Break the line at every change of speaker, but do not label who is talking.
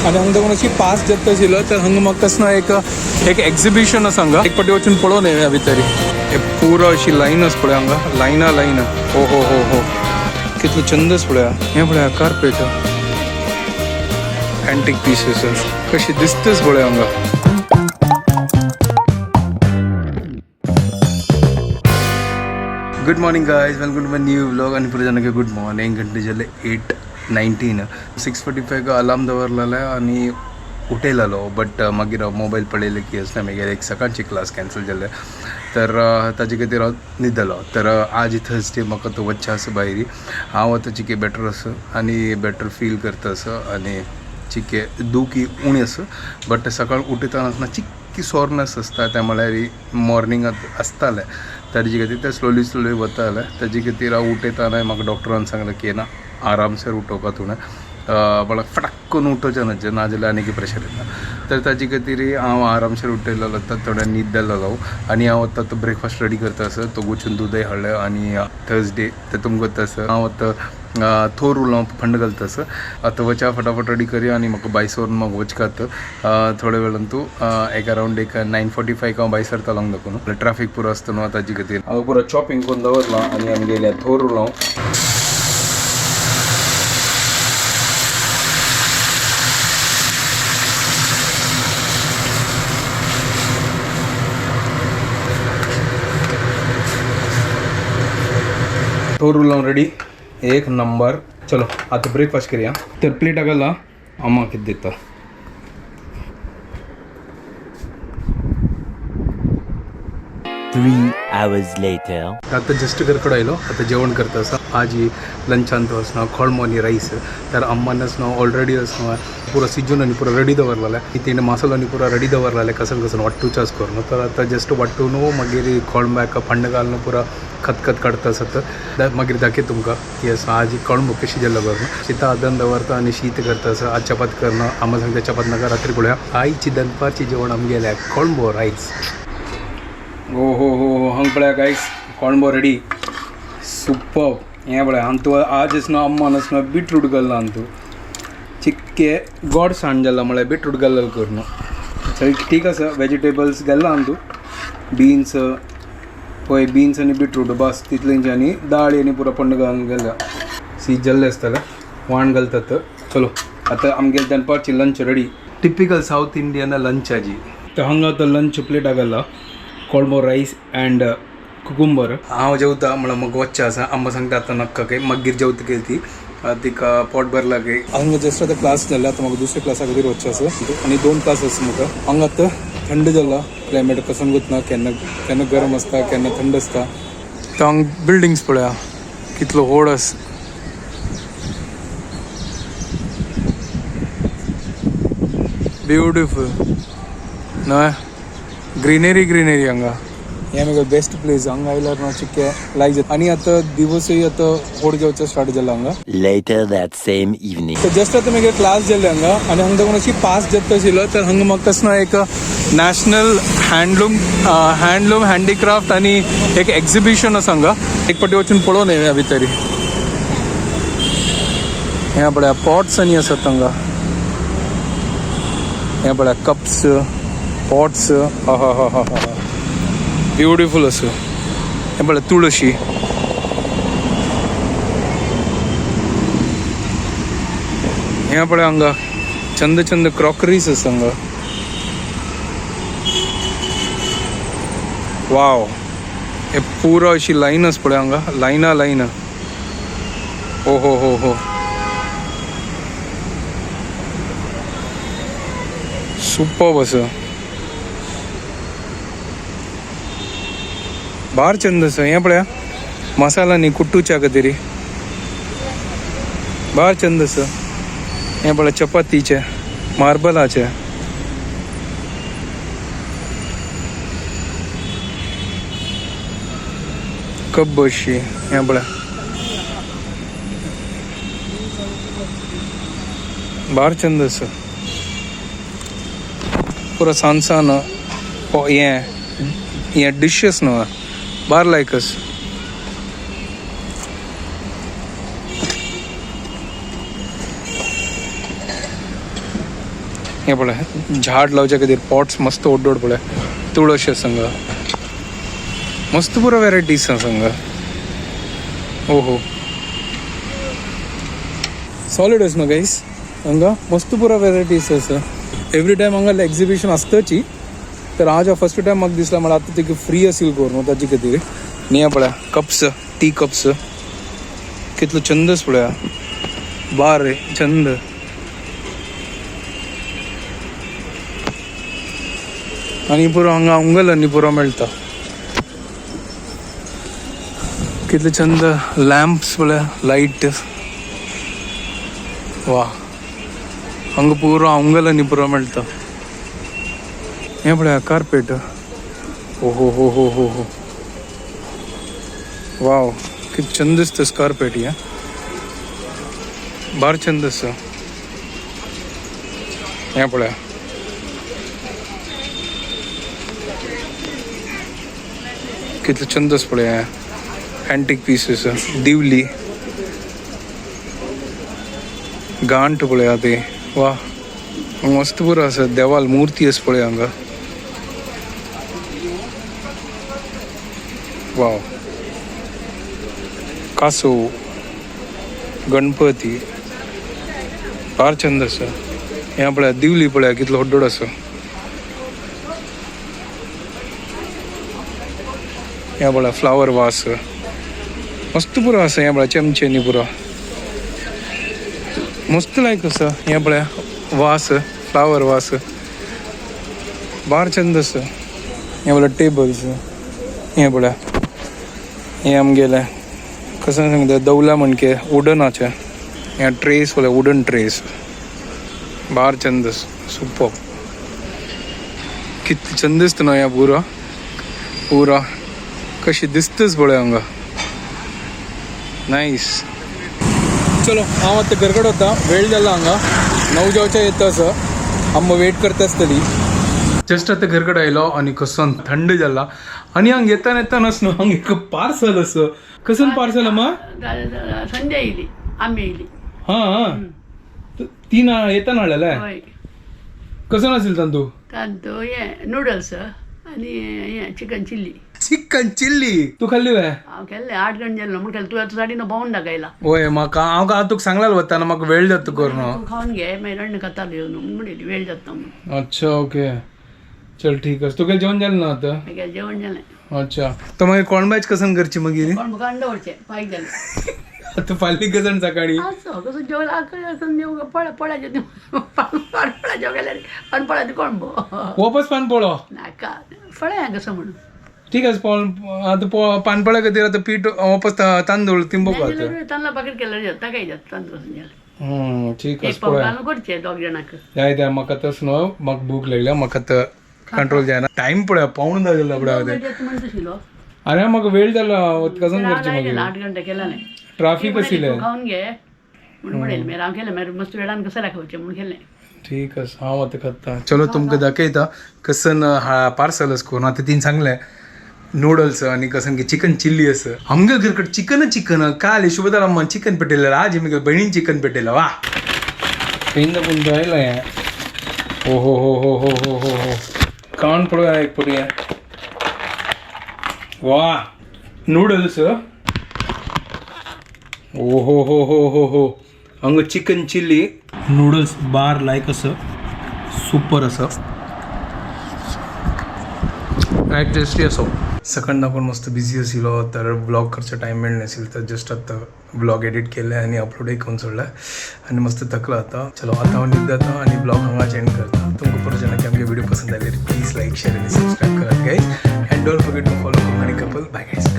आनी हांगा देखून अशी पास जाता आशिल्लो तर हांगा म्हाका ना एक एक एक्झिबिशन आसा हांगा. एक पाटी वचून पळोवन येवया भितर. हे पुरो अशी लायन आसा पळय हांगा, लायना लायना. हो हो हो हो, कितलो चंदच पळया. हें पळया कार्पेट, अँटीक पीसेस कशी दिसतच पळय हांगा. Good morning guys, welcome to my new vlog. आणि पुढे जाणं गुड मॉर्निंग. घंटे झाले 8:19, 6:45 अलार्म दवरलेला आणि उठयलेलो, बट मागीर हांव मोबायल पळयलें की आसना मागीर एक सकाळची क्लास कॅन्सल जाल्ले, तर ताजे खातीर हांव न्हिदलो. तर आज थर्सडे, म्हाका तो वच्चें आसा भायरी. हांव आतां चिके बेटर आसा आनी बेटर फील करता आसा आनी चिके दुखी उणी आसा, बट सकाळ उठयतना आसतना चिक्की सोरनेस आसता, त्या म्हळ्यार मॉर्निंगात आसतालें. ताजे खातीर तें स्लोली स्लोली वतालें. ताजे खातीर हांव उठयतना म्हाका डॉक्टरान सांगलें की ना आरामसर उठोवपा तुवें, म्हळ्यार फटाक करून उठोवचें ना, नाजाल्यार आनीक प्रेशर येता. तर ताजे खातीर हांव आरामसर उठयलेलो, आतां थोडे न्हीद जालेलो आनी हांव आतां तो ब्रेकफास्ट रेडी करता आसा. तो वचून दूदय हाडलें आनी थर्सडे ते तुमकां आसा. हांव आतां थोर उरलो फंड घालता आसा. आतां वच्या फटाफट रेडी करया आनी म्हाका भायर सरून म्हाका वचकात थोड्या वेळान तूं एक अरावंड एक 9:45 हांव भायर सरतालो हांगा दाखोवन. ट्राफीक पुरो आसता न्हू ताजे खातीर हांव पुरो चॉपिंग करून दवरलां आनी आमगेलें थोर उरलो. थोर उरलो रेडी, एक नंबर. चलो आता ब्रेकफास्ट करूया. तर प्लेट घाला, अम्मा कितें दिता.
Three hours later.
आता जस्ट घरकडं आयलो, आता जेवण करता आसा. आजी लंचान तो आसना कोळंबो आनी रायस. तर अम्मान आसना ऑलरेडी आसना पुरो सिजून आनी पुरो रेडी दवरलेलें. तिणें मसालो आनी पुरो रेडी दवरलेलें, कसन कसन वाट्टूचे आसा करून. तर आतां जस्ट वाट्टून मागीर कोळंब्याक फंड घालून पुरो खतखत काडटा आसा. तर मागीर दाखय तुमकां की आसा आजी कोळंबो कशी जाल्लो करून. शिता आदन दवरता आनी शीत करता आसा. आज चपात करना, आमा सांगता चपात नाका, रात्री पळोवया. आईची दनपारची जेवण आमगेल्या कोळंबो रायस. हो हो हो हो, हांगा पळया गायस, कोळंबो रेडी, सुपर. हें पळय आनी आज आसना अम्मान आसना बिटरूट घालना आनी चिक्के गोड सांड जाला म्हळ्यार बिटरूट घाल्लेलो करून. सो ठीक आसा, वेजिटेबल्स घालना आनी तूं बीन्स पळय, बीन्स आनी बिटरूट बस तितलेंच. आनी दाळी आनी पुरो पंड घालून घालल्या, सीत जाल्लें आसतलें, वाण घालतात. चलो आतां आमगेले दनपारची lunch ready. Typical south Indian lunch आजी. तर हांगा आतां लंच प्लेटा घाला कोळंबो रायस अँड कुकुंबर. हांव जेवता म्हळ्यार म्हाका वच्चें आसा. अम्मा सांगता आतां नाका काय, मागीर जेवता काय ती, तिका पोट भरला काय. हांगा जस्ट आतां क्लास जाल्ले, आतां म्हाका दुसऱ्या क्लासा खातीर वच्चें आसा आनी 2 क्लास आसा म्हाका. हांगा आतां थंड जाला क्लायमेट, कसंगूच ना, केन्ना केन्ना गरम आसता केन्ना थंड आसता. तर हांगा बिल्डिंग्स पळया कितलो व्हड आसा. ब्युटिफूल न्हय, ग्रीनरी ग्रीनरी हांगा. हें मगे बेस्ट प्लेस. हांगा आयल्यार न्हू चिक्के लायक जाता. आनी आतां दिवसूय आतां होड घेवचो स्टार्ट जाला हांगा.
Later that same evening.
तर जस्ट आतां मागीर क्लास जाल्ले हांगा आनी हांगा देखून अशी पास जाता आशिल्लो. तर हांगा म्हाका आसना एक नॅशनल हँडलूम हँडलूम हँडीक्राफ्ट आनी एक एक्झिबिशन आसा हांगा. एक पाटी वचून पळोवन येवया भितर. हें पळया पॉट्स आनी आसात हांगा. हें पळया कप्स, पॉट्स, हा हा हा हा हा, ब्युटिफूल आसा. हें पळय तुळशी. हें पळय हांगा चंद चंद क्रॉकरीज आसा हांगा. वाव, हे पुरो अशी लायन आसा पळय हांगा, लायना लायना. हो हो हो हो, सुपर आसा. बार चंद आसा. हें पळया मसाला न्ही कुट्टूच्या खातीर बार चंद आसा. हें पळय चपातीचे मार्बलाचे. कप बशी. हें पळय बार चंद आसा. पुरो सान सान हें हें डिशेस न्हू बार लायकस. हें पळय झाड लावच्या खातीर पॉट्स मस्त ओड्डोड पळय तुळशी आसा हांगा मस्त पुरो वेरायटीज आसा हांगा. ओहो सॉलिड आसा न्हू गायस हांगा मस्त पुरो वेरायटीज आसा. एवरी टायम हांगा एग्जिबिशन आसताची तर आज फर्स्ट टायम म्हाका दिसला म्हळ्यार आतां तिका फ्री असेल करून ताजे खातीर. न्ही पळय कप्स टी कप्स कितलो चंदच पळया बार रे चंद. आनी पुरो हांगा उंगल आनी पुरो मेळटा. कितले चंद लॅम्प्स पळया लायट वा हांगा पुरो उंगल आनी पुरो मेळटा. हें पळया कार्पेट. ओ हो हो हो हो हो वाव किती चंद दिसता कार्पेट या बार चंद आसा. हें पळया कितले चंद आसा पळया अँटीक पीसीस दिवली गांठ पळया ते वा मस्त पुरो आसा. देवाल मूर्ती आसा पळय हांगा. वाव कासव गणपती फार चंद आसा. हें पळया दिवली पळया कितलो होड्डोड आसा. हें पळया फ्लावर वास मस्त पुरो आसा. हें पळया चमचेनी पुरो मस्त लायक आसा. हें पळया वास फ्लावर वास बार चंद आसा. हें पळया टेबल्स. हें पळया हें आमगेलें कसं सांगता दवला म्हणके वुडनाचें. हें ट्रेस पळय wooden trace bar Chand super कितलें चंद दिसता न्हू हें पुरो पुरो कशी दिसतच पळय हांगा. नायस. चलो हांव आतां घरकडेन वता वेळ जाला हांगा 9 जावच्या येता आसा. आम्मा वेट करता आसतली. जस्ट आतां घरकडेन आयलो आनी कसो थंड जाला आनी हांगा येताना येतानाच न्हू हांगा एक पार्सल आसा. कसं पार्सल अम्मा?
संध्या येयली आमी येयली.
हां तीन येताना हाडलेले.
हय.
कसं असेल तांतू?
तांतू हें नुडल्स आनी हें चिकन चिल्ली.
चिकन चिल्ली तू खाल्ली वे?
हांव केल्लें 8 गण जालें म्हूण केलें तुवें आतां साडी न्हू भोंवन दाखयला.
वय म्हाका हांव हांव तुका सांगलाल वताना म्हाका वेळ जाता करून.
तूं खावन घे मागीर अण्ण खाता येवन म्हूण म्हणली वेळ जाता म्हणून.
अच्छा ओके चल ठीक आसा. तुगेलें जेवण जालें ना आतां?
मागीर जेवण जालें.
अच्छा तर मागीर कोणबायच कसन करची मागीर?
कोण म्हाका अंड दवरचें पायक जालें.
आतां फाल्यां कसन सकाळी?
आसो कसो जेवण आसो पळा पळाचें पानपळा जेवण केल्यार पानपळाचें कोण बो
वापस पानपोळो
नाका फळ्यां कसो म्हणून.
ठीक आसा. आतां पानपोळ्या खातीर आतां पीठ वापस तांदूळ तिंबोवपा आतां.
तांदळा पाकीट केल्यार जाता काय जाता तांदूळ जालें.
ठीक
एक
आसा
पाव
पळया.
घालून करचें दोग जाणांक.
जाय जाय म्हाका तस न्हू म्हाका भूक लागल्या म्हाका आतां कंट्रोल जायना. टायम पळया 9:45 जालो पळया.
म्हणटा आशिल्लो.
अरे म्हाका वेळ जालो कसन करची मागीर?
8 घंटे केला नाही.
ट्राफीक आशिल्लें.
खावन घे म्हणून म्हणेल मागीर हांव केलें मागीर मस्त वेळान कसं खावचें म्हणून केलें.
ठीक आसा हांव आतां खाता. चलो तुमकां दाखयता कसन पार्सल आसा करून. आतां तिने सांगलें नूडल्स आनी कसन की चिकन चिल्ली आसा. आमगे घरकडे चिकन चिकन काल शुभदार अम्मान चिकन पेटयलें आज आमगे बहिणीन चिकन पेटयलें. वा पेंद पूण आयलां हें. ओ हो हो हो हो हो हो हो कान पळोवया एक पळय. वा नूडल्स. ओ हो हो हो हो हो हांगा चिकन चिल्ली नूडल्स बार लायक आसा सुपर आसा लायक टेस्टी असो. सकाळ आपण मस्त बिझी आशिल्लो तर ब्लॉग करचो टायम मेळना आशिल्लो तर जस्ट आतां ब्लॉग एडिट केले आनी अपलोडूय करून सोडले आनी मस्त थकलो आतां. चलो आतां हांव न्हिदता आनी ब्लॉग हांगाच एंड करता. तुमकां परत जेन्ना की आमगे व्हिडिओ पसंद आयले प्लीज लायक शेअर आनी सबस्क्रायब करात guys and don't forget to follow Konkani couple. Bye guys.